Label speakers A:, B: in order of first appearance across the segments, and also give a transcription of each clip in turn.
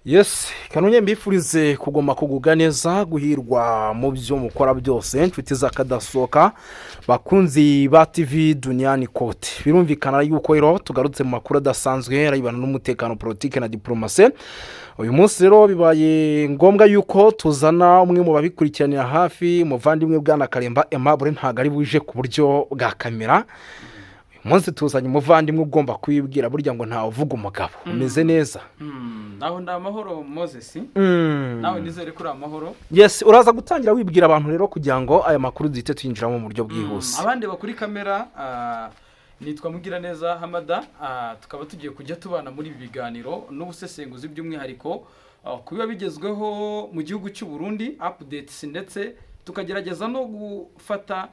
A: Yes, kanonye mbifurize kuguma kugubwa neza, guhirwa mu byo mukora byose, inshuti z'akadasohoka, bakunzi ba TV Duniani Kote. Birumvikana yuko rero tugarutse mu makuru adasanzwe aribana n'umutekano, politiki na diporomasi. Uyu munsi rero bibaye ngombwa yuko tuzana umwe mu babikurikiranira hafi, umuvandimwe bwana Karemba Aimable. Ntabwo ari buje ku buryo bwa kamera. Uyu munsi tuzanye umuvandimwe ugomba kubibwira. Burya ngo ntawe uvuga umugabo umeze neza.
B: Naho ndi amahoro, Moses. Nawe nizere ko uri amahoro.
A: Yes, uraza gutangira wibwira abantu rero kugira ngo aya makuru duhite tuyinjiramo mu buryo bwihuse.
B: Abandi bakuri kamera, nitwa Mugiraneza Hamada, tukaba tugiye kujya tubana muri ibi biganiro n'ubusesenguzi, by'umwihariko ku biba bigezweho mu gihugu cy'u Burundi, updates, ndetse tukagerageza no gufata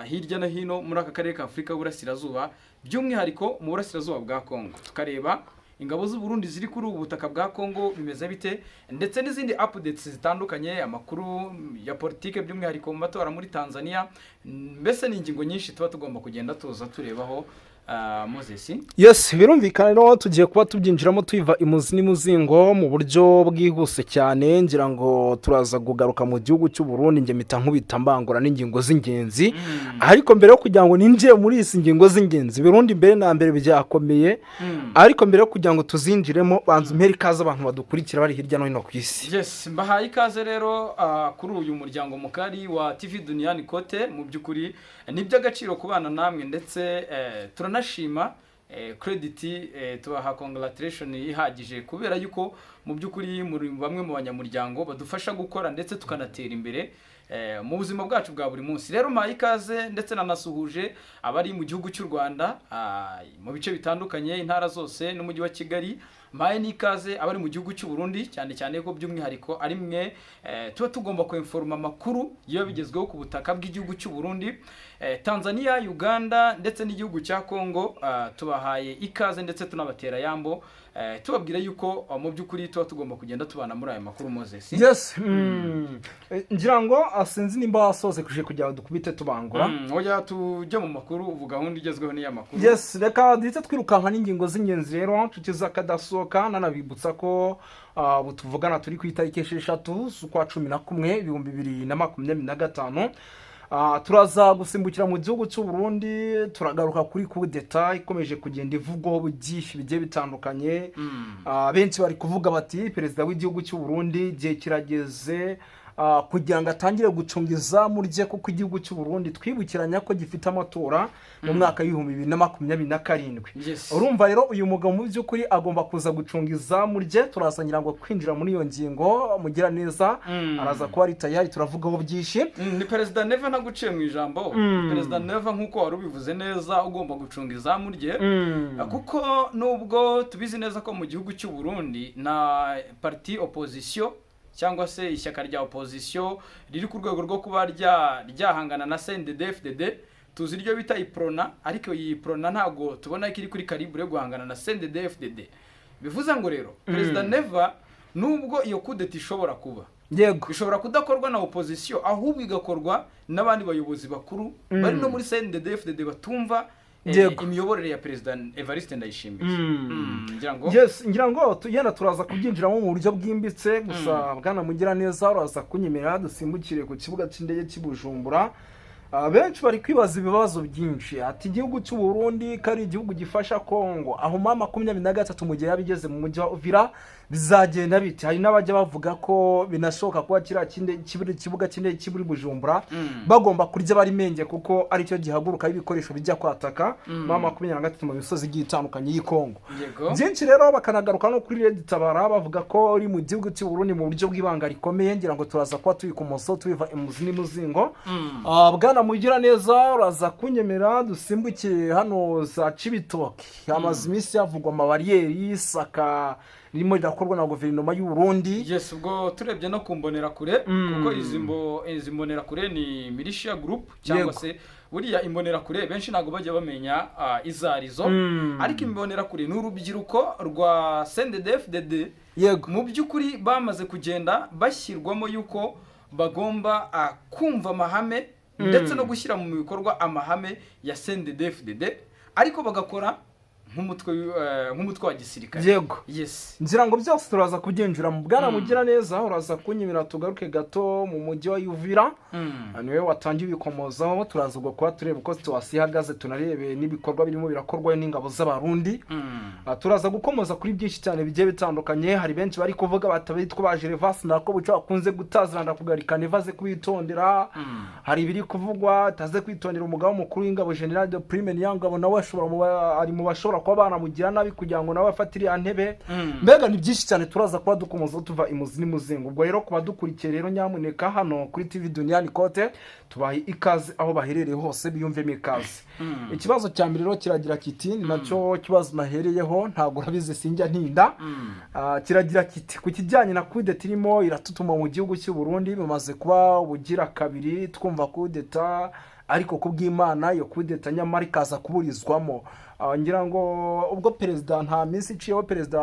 B: hirya no hino muri aka karere ka Afurika y'Uburasirazuba, by'umwihariko mu burasirazuba bwa Kongo, tukareba ingabo z'u Burundi ziri kuri ubu butaka bwa Kongo bimeze bite, ndetse n'izindi updates zitandukanye, amakuru ya politike by'umwihariko mu matora muri Tanzania. Mbese ni ingingo nyinshi tuba tugomba kugenda tuza turebaho, Moses.
A: Yes, birumvikana rero tugiye kuba tubyinjiramo tuyiva imuzi n'imuzingo mu buryo bwihuse cyane. Ngira ngo turaza kugaruka mu gihugu cy'u Burundi, njye mpita nkubita mbangura n'ingingo z'ingenzi. Ariko mbere yo kugira ngo ninjire muri izi ngingo z'ingenzi, Burundi mbere na mbere byakomeye, ariko mbere yo kugira ngo tuzinjiremo, banza umpere ikaze abantu badukurikira bari hirya no hino ku isi.
B: Yes, mbahaye ikaze rero kuri uyu muryango mugari wa TV Duniani Kote. Mu by'ukuri ni iby'agaciro kubana namwe, ndetse turanashima credit, tubaha congratulation ihagije kubera yuko mu by'ukuri muri bamwe mu banyamuryango badufasha gukora ndetse tukanatera imbere mu buzima bwacu bwa buri munsi. Rero mpaye ikaze ndetse nanasuhuje abari mu gihugu cy'u Rwanda, mu bice bitandukanye, intara zose n'umujyi wa Kigali. Mpaye n'ikaze abari mu gihugu cy'u Burundi, cyane cyane ko by'umwihariko ari mwe tuba tugomba kwenforoma amakuru iyo bigezweho ku butaka bw'igihugu cy'u Burundi. Tanzania, Uganda ndetse n'igihugu cya Congo, tubahaye ikaze ndetse tunabatera yambo, tubabwira yuko mu by'ukuri tuba tugomba kugenda tubana muri aya makuru, Moses.
A: Yes. Ngira ngo sinzi nimba wasoze kuje kugira ngo dukubite tubangura.
B: Oya, tujye mu makuru ubu, gahunda igezweho ni iy'amakuru.
A: Yes, reka duhite twirukanka n'ingingo z'ingenzi rero, nshuti z'akadasohoka. Nanabibutsa ko ubu tuvugana turi ku itariki 6 z'ukwa 11 2025. Turaza gusimbukira mu gihugu cy'u Burundi, turagaruka kuri kudeta ikomeje kugenda ivugwaho byinshi bigiye bitandukanye. Benshi bari kuvuga bati perezida w'igihugu cy'u Burundi igihe kirageze kugira ngo atangire gucunga izamu rye, kuko igihugu cy'u Burundi twibukiranya ko gifite amatora mu mwaka w'2027. Urumva rero uyu mugabo mu by'ukuri agomba kuza gucunga izamu rye. Turaza ngira ngo kwinjira muri iyo ngingo, mugira neza araza kuba ari tayari, turavugaho byinshi.
B: Ni perezida Neva, ntaguciye mu ijambo. Perezida Neva, nk'uko wari ubivuze neza, ugomba gucunga izamu rye, kuko nubwo tubizi neza ko mu gihugu cy'u Burundi na parti opposition cyangwa se ishyaka rya opposition riri ku rwego rwo kuba ryahangana na CNDD-FDD, tuzi iryo bita Iprona, ariko iyi Iprona ntabwo tubona ko iri kuri calibre yo guhangana na CNDD-FDD. Bivuze ngo rero perezida Neva, nubwo iyo kudeta ishobora kuba, bishobora kudakorwa na opposition, ahubwo igakorwa n'abandi bayobozi bakuru bari no muri CNDD-FDD batumva imiyoborere ya perezida Evariste Ndayishimiye. Ngira ngo
A: Yes, ngira ngo yenda turaza kubyinjiramo mu buryo bwimbitse. Gusa bwana Mugiraneza, uraza kunyemerera dusimbukire ku kibuga cy'indege cy'i Bujumbura. Benshi bari kwibaza ibibazo byinshi, ati igihugu cy'u Burundi ko ari igihugu gifasha Kongo, aho M23 mu gihe yaba igeze mu mujyi wa Uvira bizagenda bite? Hari n'abajya bavuga ko binashoboka kuba kiriya kibuga cy'indege kiri Bujumbura bagomba kurya bari menge, kuko aricyo gihagurukaho ibikoresho bijya kwataka M23 mu misozi igiye itandukanye y'i Kongo. Byinshi rero, bakanagaruka no kuri Red Tabara, bavuga ko uri mu gihugu cy'u Burundi mu buryo bw'ibanga rikomeye. Ngira ngo turaza kuba turi ku muso tubiva imuzi n'imuzingo. Bwana Mugiraneza, uraza kunyemera dusimbukiye hano za Cibitoke. Hamaze iminsi havugwa amabariyeri y'isaka ririmo rirakorwa na guverinoma y'u Burundi.
B: Yes, ubwo turebye no ku mbonerakure, kuko izi mbonerakure ni militia group cyangwa se buriya imbonerakure benshi ntabwo bajya bamenya izo arizo, ariko imbonerakure ni urubyiruko rwa CNDD-FDD. Mu by'ukuri bamaze kugenda bashyirwamo yuko bagomba kumva amahame ndetse no gushyira mu bikorwa amahame ya CNDD-FDD, ariko bagakora nk'umutwe wa gisirikare. Yes.
A: Ngira ngo byose turaza kubyinjira mu bwana Mugiraneza. Uraza kunyemera tugaruke gato mu mujyi wa Uvira. Niwe watangiye ubikomozaho. Turaza ubwo kuba tureba uko situation ihagaze, tunarebe n'ibikorwa birimo birakorwa n'ingabo z'Abarundi. Turaza gukomoza kuri byinshi cyane bigiye bitandukanye. Hari benshi bari kuvuga batabitwa ba Gervas nako buca bakunze gutazirana kugarika ntivaze kubitondera. Hari ibiri kuvugwa taze kwitondera umugaba mukuru w'ingabo, General de Prime Niyongabo, nawe ashobora ari mu bashobora kuba banamugira nabi kugira ngo nawe afate iriya ntebe. Mbega ni byinshi cyane turaza kuba dukomoza tuva imuzi n'imuzingo. Ubwo rero ku badukurikiye rero, nyamuneka, hano kuri TV Duniani Kote tubahe ikaze aho baherereye hose, biyumvemo ikaze. Ikibazo cya mbere rero kiragira kiti, ni nacyo kibazo nahereyeho, ntabwo urabizi sinjya ntinda. Kiragira kiti: ku kijyanye na kudeta irimo iratutuma mu gihugu cy'u Burundi, bimaze kuba ubugira kabiri twumva kudeta, ariko ku bw'Imana iyo kudeta nyamara ikaza kuburizwamo. Ngira ngo ubwo perezida, nta minsi iciyeho perezida,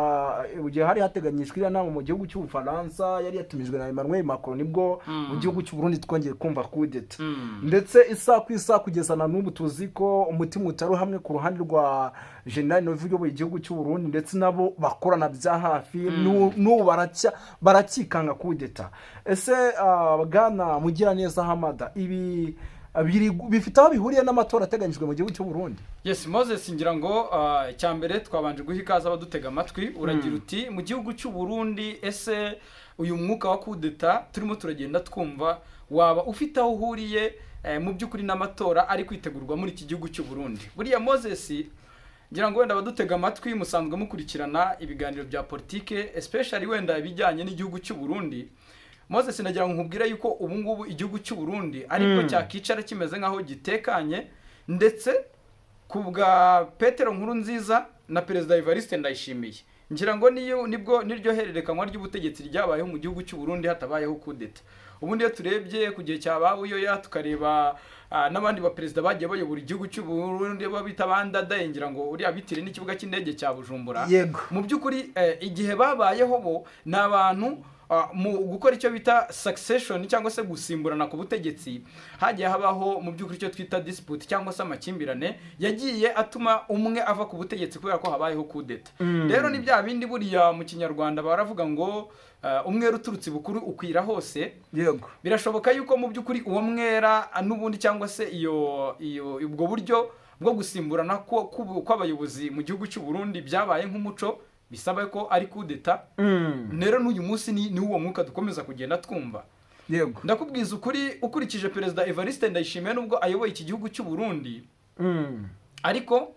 A: igihe hari hateganyijwe iriya nama mu gihugu cy'Ubufaransa yari yatumijwe na Emmanuel Macron, nibwo mu gihugu cy'u Burundi twongeye kumva kudeta. Ndetse isaha ku isaha kugeza na n'ubu tuzi ko umutima utari hamwe ku ruhande rwa General Neva uyoboye igihugu cy'u Burundi, ndetse nabo bakorana bya hafi. N'ubu barakikanga kudeta. Ese bwana Mugiraneza Hamada, ibi bifite aho bihuriye n'amatora ateganyijwe mu gihugu cy'u Burundi?
B: Yes, Moses, ngira ngo icya mbere twabanje guha ikaze abadutega amatwi. Uragira uti: mu gihugu cy'u Burundi, ese uyu mwuka wa kudeta turimo turagenda twumva waba ufite aho uhuriye mu by'ukuri n'amatora ari kwitegurwa muri iki gihugu cy'u Burundi? Buriya Moses, ngira ngo wenda abadutega amatwi musanzwe mukurikirana ibiganiro bya politike, especially wenda ibijyanye n'igihugu cy'u Burundi. Moses, nagira ngo nkubwire yuko ubu ngubu igihugu cy'u Burundi aribwo cyakicara kimeze nk'aho gitekanye, ndetse ku bwa Petero Nkurunziza na Perezida Evariste Ndayishimiye, ngira ngo niyo nibwo niryo hererekanwa ry'ubutegetsi ryabayeho mu gihugu cy'u Burundi hatabayeho kudeta. Ubundi iyo turebye ku gihe cya ba Buyoya, tukareba n'abandi baperezida bagiye bayobora igihugu cy'u Burundi bo bita bandadaye, ngira ngo uriya bitiriye n'ikibuga cy'indege cya Bujumbura, mu by'ukuri igihe babayeho bo ni abantu mu gukora icyo bita succession cyangwa se gusimburana ku butegetsi, hagiye habaho mu by'ukuri icyo twita dispute cyangwa se amakimbirane yagiye atuma umwe ava ku butegetsi kubera ko habayeho kudeta. Rero ni bya bindi buriya mu Kinyarwanda baravuga ngo umwera uturutse ibukuru ukwira hose. Birashoboka yuko mu by'ukuri uwo mwera n'ubundi cyangwa se iyo ubwo buryo bwo gusimburana kw'abayobozi mu gihugu cy'u Burundi byabaye nk'umuco, bisaba ko ari kudeta. Rero n'uyu munsi ni uwo mwuka dukomeza kugenda twumva. Ndakubwiza ukuri, ukurikije Perezida Evariste Ndayishimiye, nubwo ayoboye iki gihugu cy'u Burundi, ariko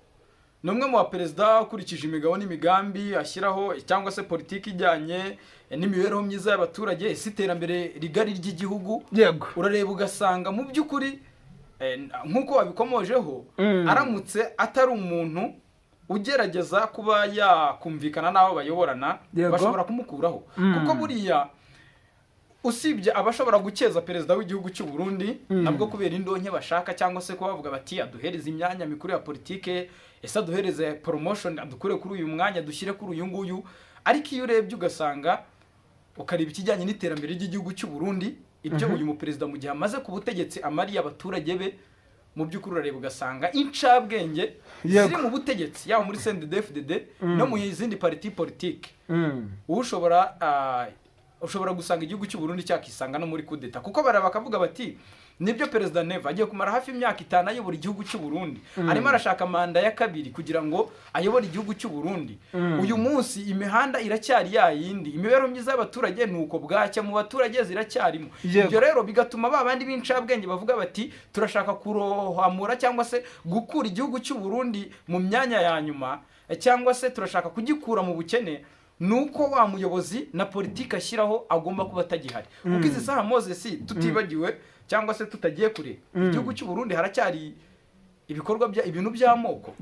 B: ni umwe mu baperezida ukurikije imigabo n'imigambi ashyiraho cyangwa se politiki ijyanye n'imibereho myiza y'abaturage, ese iterambere rigari ry'igihugu, urareba ugasanga mu by'ukuri nk'uko wabikomojeho, aramutse atari umuntu ugerageza kuba yakumvikana n'abo bayoborana, bashobora kumukuraho. Kuko buriya usibye abashobora gukeza perezida w'igihugu cy'u Burundi, nabwo kubera indonke bashaka cyangwa se kuba bavuga bati: aduhereze imyanya mikuru ya politike, ese aduhereze promotion, adukure kuri uyu mwanya dushyire kuri uyu nguyu. Ariko iyo urebye ugasanga, ukareba ikijyanye n'iterambere ry'igihugu cy'u Burundi, ibyo uyu muperezida mu gihe amaze ku butegetsi amariye abaturage be, mu by'ukuri urareba ugasanga incabwenge ziri mu butegetsi, yaba muri CNDD-FDD no mu zindi parti politique, ushobora ushobora gusanga igihugu cy'u Burundi cyakisanga no muri kudeta, kuko baraba bakavuga bati: nibyo, Perezida Neva agiye kumara hafi imyaka 5 ayobora igihugu cy'u Burundi, arimo arashaka manda ya kabiri kugira ngo ayobore igihugu cy'u Burundi. Uyu munsi imihanda iracyari ya yindi, imibereho myiza y'abaturage ni uko, bwacya mu baturage ziracyarimo. Ibyo rero bigatuma ba bandi b'incabwenge bavuga bati: turashaka kurohamura cyangwa se gukura igihugu cy'u Burundi mu myanya ya nyuma, cyangwa se turashaka kugikura mu bukene, nuko wa muyobozi na politiki ashyiraho agomba kuba atagihari. Kuko izi saha, Moses, tutibagiwe cyangwa se tutagiye kure, igihugu cy'u Burundi haracyari ibikorwa bya ibintu by'amoko.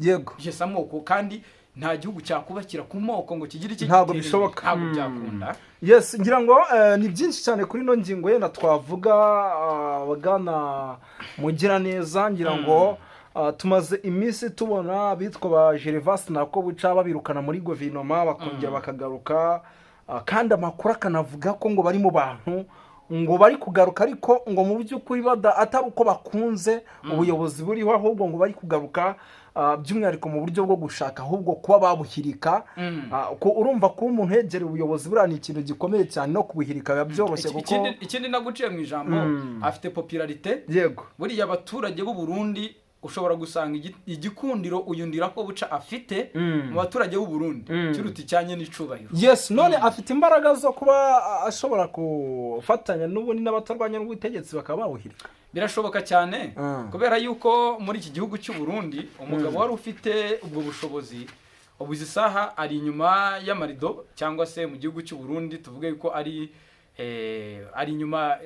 B: Yes, amoko, kandi nta gihugu cyakubakira ku moko ngo kigire icyo
A: Ntabwo
B: gitera imbere.
A: bishoboka.
B: Ntabwo byakunda.
A: Yes, ngira ngo ni byinshi cyane kuri ino ngingo yenda twavuga. Bwana Mugiraneza, ngira ngo tumaze iminsi tubona abitwa ba Gervas nako buca babirukana muri guverinoma, bakongera bakagaruka, kandi amakuru akanavuga ko ngo bari mu bantu ngo bari kugaruka, ariko ngo mu by'ukuri atari uko bakunze ubuyobozi buriho, ahubwo ngo bari kugaruka. by'umwihariko mu buryo bwo gushaka ahubwo kuba babuhirika. Ko urumva kuba umuntu yegereye ubuyobozi buriya ni ikintu gikomeye cyane, no kubuhirika biba byoroshye kuko
B: Ikindi naguciye mu ijambo, afite popularité. Buriya abaturage b'u Burundi ushobora gusanga igikundiro uyu Ndirakobuca afite mu baturage b'u Burundi kiruta icyanye n'icubahiro.
A: Yes, none afite imbaraga zo kuba ashobora gufatanya n'ubundi n'abatarwanya n'ubutegetsi bakaba bawuhirika?
B: Birashoboka cyane, kubera yuko muri iki gihugu cy'u Burundi umugabo wari ufite ubwo bushobozi ubu izi saha ari inyuma y'amarido, cyangwa se mu gihugu cy'u Burundi tuvuge yuko ari inyuma,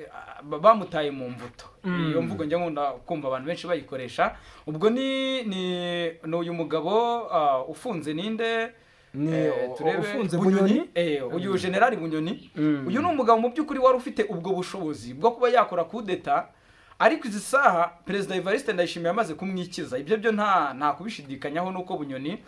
B: bamutaye mu mvuto. Iyo mvugo njya nkunda kumva abantu benshi bayikoresha. Ubwo ni uyu mugabo ufunze, ninde?
A: Ni
B: Turebe.
A: Ufunze Bunyoni.
B: Uyu generali Bunyoni. Uyu ni umugabo mu by'ukuri wari ufite ubwo bushobozi bwo kuba yakora kudeta, ariko izi saha Perezida Evariste Ndayishimiye yamaze kumwikiza. Ibyo byo nta kubishidikanyaho, nuko Bunyoni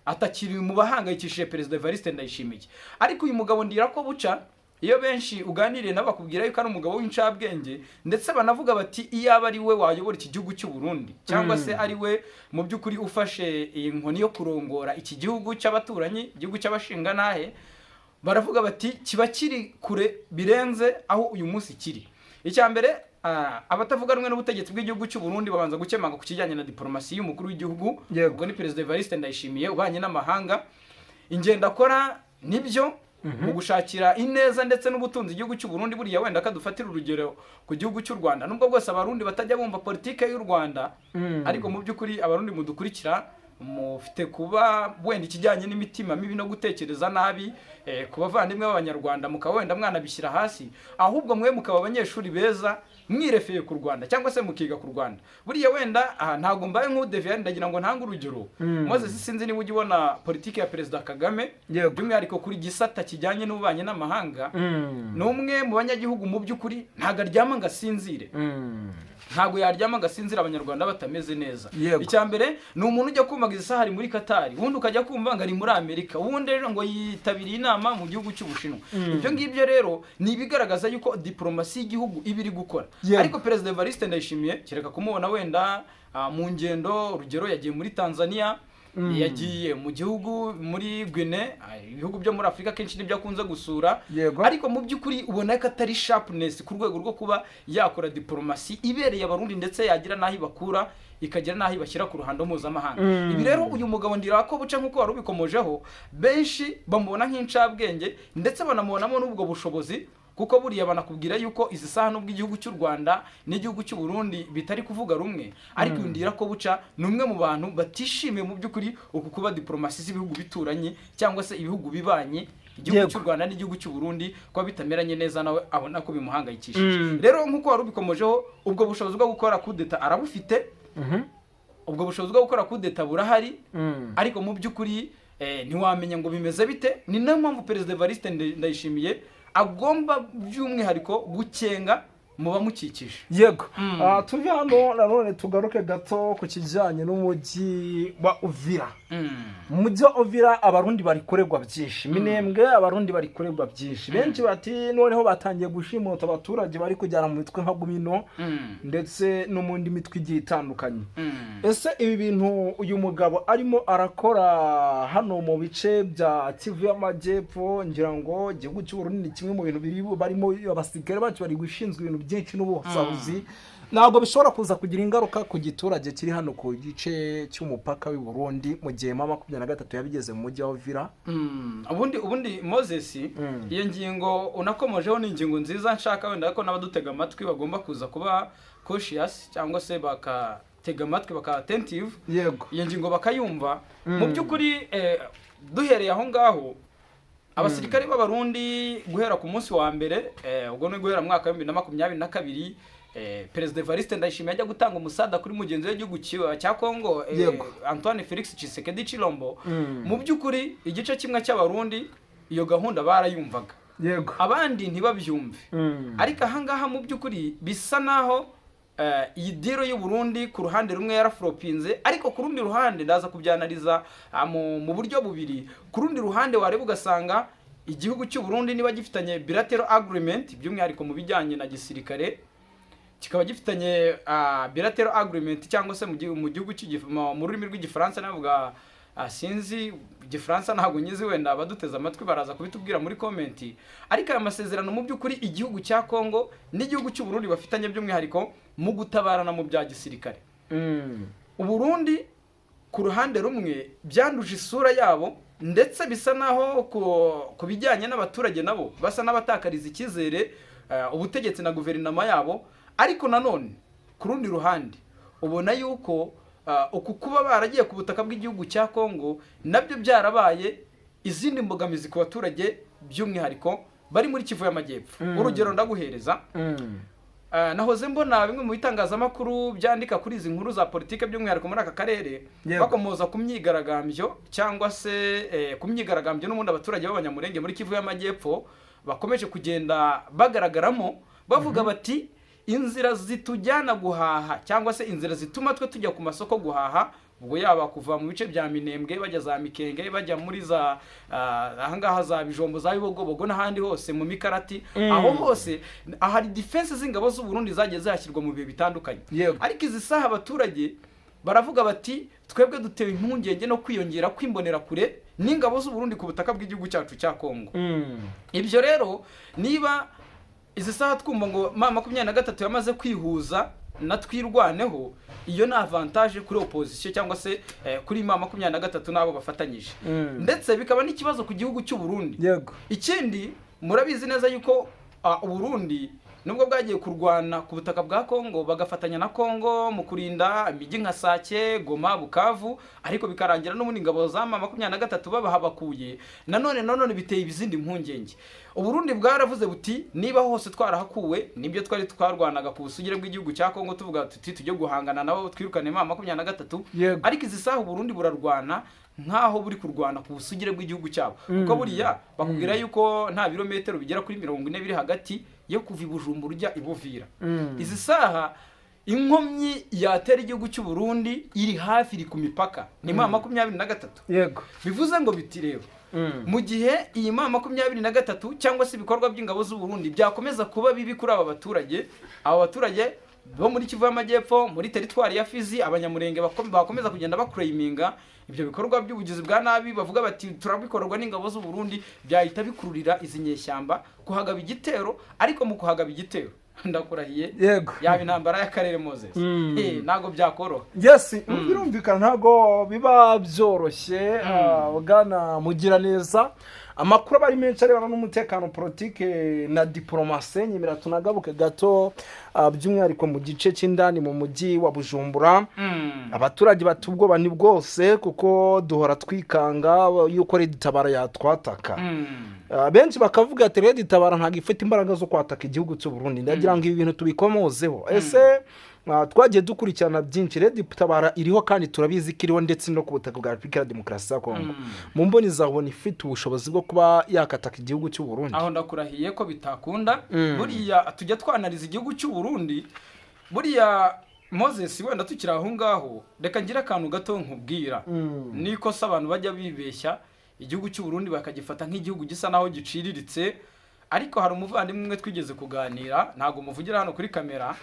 B: atakiri mu bahangayikishije Perezida Evariste Ndayishimiye. Ariko uyu mugabo Ndirakobuca, iyo benshi uganiriye nabo bakubwira yuko ari umugabo w'incabwenge, ndetse banavuga bati iyaba ari we wayobora iki gihugu cy'u Burundi, cyangwa se ari we mu by'ukuri ufashe iyi nkoni yo kurongora iki gihugu cy'abaturanyi, igihugu cy'abashingantahe, baravuga bati kiba kiri kure birenze aho uyu munsi kiri. Icya mbere, abatavuga rumwe n'ubutegetsi bw'igihugu cy'u Burundi babanza gukemanga ku kijyanye na diplomasi y'umukuru w'igihugu. Ubwo ni Perezida Evariste Ndayishimiye, ubanye n'amahanga, ingendo akora nibyo mu gushakira ineza ndetse n'ubutunzi igihugu cy'u Burundi. Buriya wenda kadufatira urugero ku gihugu cy'u Rwanda, nubwo bwose Abarundi batajya bumva politike y'u Rwanda, ariko mu by'ukuri Abarundi mudukurikira mufite kuba wenda ikijyanye n'imitima mibi no gutekereza nabi ku bavandimwe b'Abanyarwanda, mukaba wenda mwanabishyira hasi, ahubwo mwe mukaba abanyeshuri beza mwirefeye ku Rwanda cyangwa se mukiga ku Rwanda. Buriya wenda aha ntabwo mbaye nk'udeviyani, ndagira ngo ntange urugero. Moses, sinzi niba ujya ubona politiki ya Perezida Kagame, by'umwihariko kuri gisata kijyanye n'ububanyi n'amahanga. Ni umwe mu banyagihugu mu by'ukuri ntabwo aryama ngo asinzire, ntabwo yaryama ngo asinzire Abanyarwanda batameze neza. Icya mbere, ni umuntu ujya kumva ngo izi saha ari muri Katari, ubundi ukajya kumva ngo ari muri Amerika, ubundi rero ngo yitabiriye inama mu gihugu cy'Ubushinwa. Ibyo ngibyo rero ni ibigaragaza yuko diporomasi y'igihugu iba iri gukora. Ariko Perezida Evariste Ndayishimiye, kereka kumubona wenda mu ngendo, urugero yagiye muri Tanzania, yagiye mu gihugu muri Guinea, ibihugu byo muri Afurika kenshi nibyo akunze gusura. Ariko mu by'ukuri ubona ko atari sharpness ku rwego rwo kuba yakora diporomasi ibereye Abarundi, ndetse yagira n'aho ibakura ikagera n'aho ibashyira ku ruhando mpuzamahanga. Ibi rero uyu mugabo Ndirakobuca, nk'uko wari ubikomojeho, benshi bamubona nk'incabwenge ndetse banamubonamo n'ubwo bushobozi, kuko buriya banakubwira yuko izi saha nubwo igihugu cy'u Rwanda n'igihugu cy'u Burundi bitari kuvuga rumwe, ariko uyu Ndirakobuca ni umwe mu bantu batishimiye mu by'ukuri uku kuba diporomasi z'ibihugu bituranye cyangwa se ibihugu bibanye, igihugu cy'u Rwanda n'igihugu cy'u Burundi, kuba bitameranye neza, nawe abona ko bimuhangayikishije. Rero nk'uko wari ubikomojeho, ubwo bushobozi bwo gukora kudeta arabufite, ubwo bushobozi bwo gukora kudeta burahari, ariko mu by'ukuri ntiwamenya ngo bimeze bite. Ni nayo mpamvu Perezida Evariste Ndayishimiye agomba by'umwihariko gukenga mu bamukikije.
A: Yego. Tuve hano nanone tugaruke gato ku kijyanye n'umujyi wa Uvira. Mu mujyi wa Uvira Abarundi bari kuregwa byinshi, Minembwe Abarundi bari kuregwa byinshi. Benshi bati noneho batangiye gushimuta abaturage, bari kujyana mu mitwe nka Gumino ndetse no mu ndi mitwe igiye itandukanye. Ese ibi bintu uyu mugabo arimo arakora hano mu bice bya Kivu y'Amajyepfo, ngira ngo igihugu cy'u Burundi ni kimwe mu bintu biri barimo abasirikare bacu bari gushinzwe ibintu byinshi n'ubusahuzi, ntabwo bishobora kuza kugira ingaruka ku giturage kiri hano ku gice cy'umupaka w'i Burundi mu gihe M23 yabigeze mu mujyi wa Uvira?
B: Ubundi Moses, iyo ngingo unakomojeho ni ingingo nziza, nshaka wenda ko n'abadutega amatwi bagomba kuza kuba cautious cyangwa se bakatega amatwi, bakaba attentive, iyo ngingo bakayumva. Mu by'ukuri duhereye aho ngaho, abasirikare b'Abarundi guhera ku munsi wa mbere, ubwo ni guhera mu mwaka wa 2022, Perezida Evariste Ndayishimiye ajya gutanga umusada kuri mugenzi we w'igihugu cya Congo, Antoine Felix Tshisekedi Chilombo, mu by'ukuri igice kimwe cy'Abarundi iyo gahunda barayumvaga, abandi ntibabyumve. Ariko ahangaha mu by'ukuri bisa naho iyi deal y'u Burundi ku ruhande rumwe yaraflopinze, ariko ku rundi ruhande ndaza kubyanaliza mu buryo bubiri. Ku rundi ruhande wareba ugasanga igihugu cy'u Burundi niba gifitanye bilateral agreement, by'umwihariko mu bijyanye na gisirikare, kikaba gifitanye bilateral agreement, cyangwa se mu gihugu mu rurimi rw'Igifaransa navuga, sinzi Igifaransa, ntabwo nyizi, wenda abaduteze amatwi baraza kubitubwira muri comment. Ariko aya masezerano mu by'ukuri igihugu cya Kongo n'igihugu cy'u Burundi bafitanye, by'umwihariko mu gutabarana mu bya gisirikare, Uburundi ku ruhande rumwe byanduje isura yabo, ndetse bisa naho ku bijyanye n'abaturage nabo basa n'abatakariza icyizere ubutegetsi na guverinoma yabo. Ariko nanone ku rundi ruhande ubona yuko uku kuba baragiye ku butaka bw'igihugu cya Kongo nabyo byarabaye izindi mbogamizi ku baturage, by'umwihariko bari muri Kivu y'Amajyepfo. Urugero ndaguhereza, nahoze mbona bimwe mu bitangazamakuru byandika kuri izi nkuru za politike, by'umwihariko muri aka karere, bakomoza ku myigaragambyo cyangwa se ku myigaragambyo n'ubundi abaturage b'Abanyamurenge muri Kivu y'Amajyepfo bakomeje kugenda bagaragaramo, bavuga bati inzira zitujyana guhaha cyangwa se inzira zituma twe tujya ku masoko guhaha, ubwo yaba kuva mu bice bya Minembwe bajya za Mikenge, bajya muri za ahangaha za Bijombo, za Bibogobogo n'ahandi hose mu Mikarati, aho hose ahari defense z'ingabo z'u Burundi zagiye zihashyirwa mu bihe bitandukanye. Ariko izi saha abaturage baravuga bati twebwe dutewe impungenge no kwiyongera kw'Imbonerakure n'ingabo z'u Burundi ku butaka bw'igihugu cyacu cya Kongo. Ibyo rero, niba izi saha twumva ngo M23 yamaze kwihuza na Twirwaneho, iyo ni avantage kuri opposition cyangwa se kuri M23 n'abo bafatanyije, ndetse bikaba n'ikibazo ku gihugu cy'u Burundi. Ikindi, murabizi neza yuko Uburundi nubwo bwagiye kurwana ku butaka bwa Kongo, bagafatanya na Kongo mu kurinda imijyi nka Sake, Goma, Bukavu, ariko bikarangira n'ubundi ingabo za M23 babahabakuye, nanone biteye izindi mpungenge. Uburundi bwaravuze buti niba hose twarahakuwe, nibyo twari twarwanaga ku busugire bw'igihugu cya Kongo, tuvuga tuti tujye guhangana nabo twirukane M23. Ariko izi saha Uburundi burarwana nk'aho buri kurwana ku busugire bw'igihugu cyabo, kuko buriya bakubwira yuko nta birometero bigera kuri 40 biri hagati yo kuva i Bujumbura ujya i Buvira. Izi saha inkomyi yatera igihugu cy'u Burundi iri hafi, iri ku mipaka, ni M23. Bivuze ngo biti rero mu gihe iyi M23 cyangwa se ibikorwa by'ingabo z'u Burundi byakomeza kuba bibi kuri aba baturage, aba baturage bo muri Kivu y'Amajyepfo, muri teritwari ya Fizi, Abanyamurenge bakomeza kugenda baclaiminga ibyo bikorwa by'ubugizi bwa nabi, bavuga bati turabikorerwa n'ingabo z'u Burundi, byahita bikururira izi nyeshyamba kuhagaba igitero. Ariko mu kuhagaba igitero, ndakurahiye, yaba intambara y'akarere, Moses. Ntabwo byakoroha.
A: Yes, birumvikana, ntabwo biba byoroshye. Bwana Mugiraneza, amakuru aba ari menshi arebana n'umutekano, politike na diporomasi. Nyemera tunagaruke gato, by'umwihariko mu gice cy'indani mu mujyi wa Bujumbura. Abaturage bata ubwoba ni bwose, kuko duhora twikanga yuko RED Tabara yatwataka. Benshi bakavuga ati RED Tabara ntabwo ifite imbaraga zo kwataka igihugu cy'u Burundi. Ndagira ngo ibi bintu tubikomozeho. Ese twagiye dukurikirana byinshi, RED Tabara iriho kandi turabizi ko iriho, ndetse no ku butaka bwa Repubulika ya Demokarasi ya Kongo. Mu mboni zabona ifite ubushobozi bwo kuba yakataka igihugu cy'u Burundi?
B: Aho ndakurahiye ko bitakunda. Buriya tujya twanariza igihugu cy'u Burundi. Buriya Moses, wenda tukiri aho ngaho, reka ngire akantu gato nkubwira. Niko se abantu bajya bibeshya igihugu cy'u Burundi bakagifata nk'igihugu gisa naho giciriritse. Ariko hari umuvandimwe umwe twigeze kuganira, ntabwo muvugira hano kuri kamera,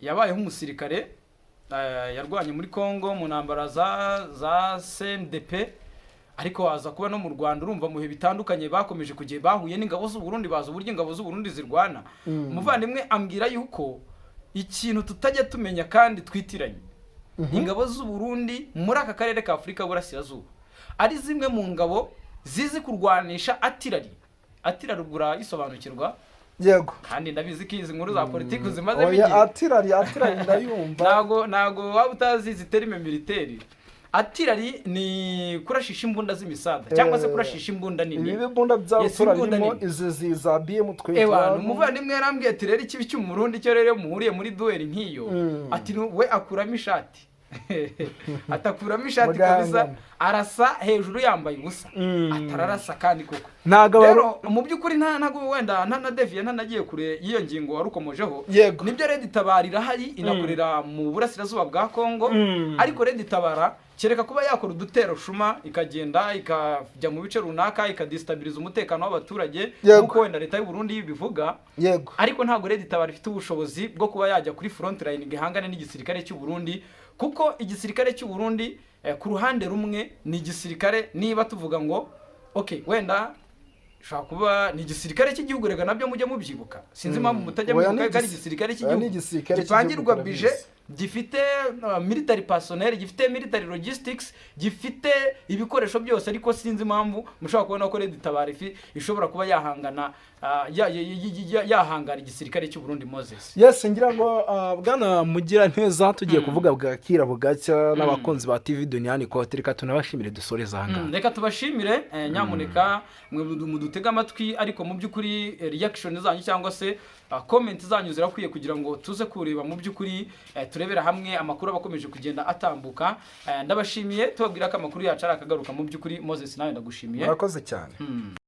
B: yabayeho umusirikare, yarwanye muri Congo mu ntambara za CNDP, ariko waza kuba no mu Rwanda. Urumva mu bihe bitandukanye bakomeje kugiye bahuye n'ingabo z'u Burundi, bazi uburyo ingabo z'u Burundi zirwana. Umuvandimwe ambwira yuko ikintu tutajya tumenya kandi twitiranye, ingabo z'u Burundi muri aka karere ka Afurika y'Uburasirazuba ari zimwe mu ngabo zizi kurwanisha artillery. Artillery urayisobanukirwa?
A: Yego.
B: Kandi ndabizi ko izi nkuru za politiki zimazemo
A: Oya.
B: igihe.
A: Artillery ndayumva.
B: Ntago waba utazi izi terme militaire. Artillery ni kurashisha imbunda z'imisada cyangwa se kurashisha imbunda nini.
A: Ibi bibunda bya
B: Yes,
A: rutura
B: imbunda
A: birimo
B: nini.
A: izi za BM.
B: Ewana, umuvandimwe yarambwiye ati rero ikibi cy'Umurundi cyo rero muhuriye muri duel nk'iyo, ati we akuramo ishati. Atakuramo ishati
A: Mugahangana.
B: kabisa, arasa hejuru yambaye ubusa, atararasa kandi koko.
A: Ntabwo
B: Rero mu by'ukuri ntabwo wenda nta na deviye, ntanagiye kure y'iyo ngingo warukomojeho. Nibyo, Red Tabara irahari, inakorera mu burasirazuba bwa Kongo. Ariko Red Tabara kereka kuba yakora udutero shuma, ikagenda ikajya mu bice runaka, ikadestabiliza umutekano w'abaturage, nk'uko wenda leta y'u Burundi ibivuga. Ariko ntabwo Red Tabara ifite ubushobozi bwo kuba yajya kuri front line ngo ihangane n'igisirikare cy'u Burundi, kuko igisirikare cy'u Burundi ku ruhande rumwe ni igisirikare, niba tuvuga ngo okay, wenda ishobora kuba ni igisirikare cy'igihugu. Rega nabyo mujye mubyibuka, sinzi impamvu mutajya
A: Oya,
B: mwibuka
A: ni
B: ko ari igisirikare
A: oya,
B: cy'igihugu
A: ni igisirikare
B: gipangirwa
A: cy'igihugu,
B: budget,
A: turabizi.
B: Gifite military personnel, gifite military logistics, gifite ibikoresho byose. Ariko sinzi impamvu mushobora kubona ko Red Tabara ishobora kuba yahangana yahangana igisirikare cy'u Burundi, Moses.
A: Yes, ngira ngo bwana Mugiraneza, tugiye kuvuga bwakira bugacya n'abakunzi ba TV Duniani Kote. Reka tunabashimire, dusoreze aha ngaha.
B: Reka tubashimire, nyamuneka mwe mudutege amatwi. Ariko mu by'ukuri reaction zanyu cyangwa se comment zanyu zirakwiye kugira ngo tuze kureba mu by'ukuri, turebera hamwe amakuru aba akomeje kugenda atambuka. Ndabashimiye, tubabwira ko amakuru yacu ari akagaruka. Mu by'ukuri Moses, nawe ndagushimiye.
A: Murakoze cyane.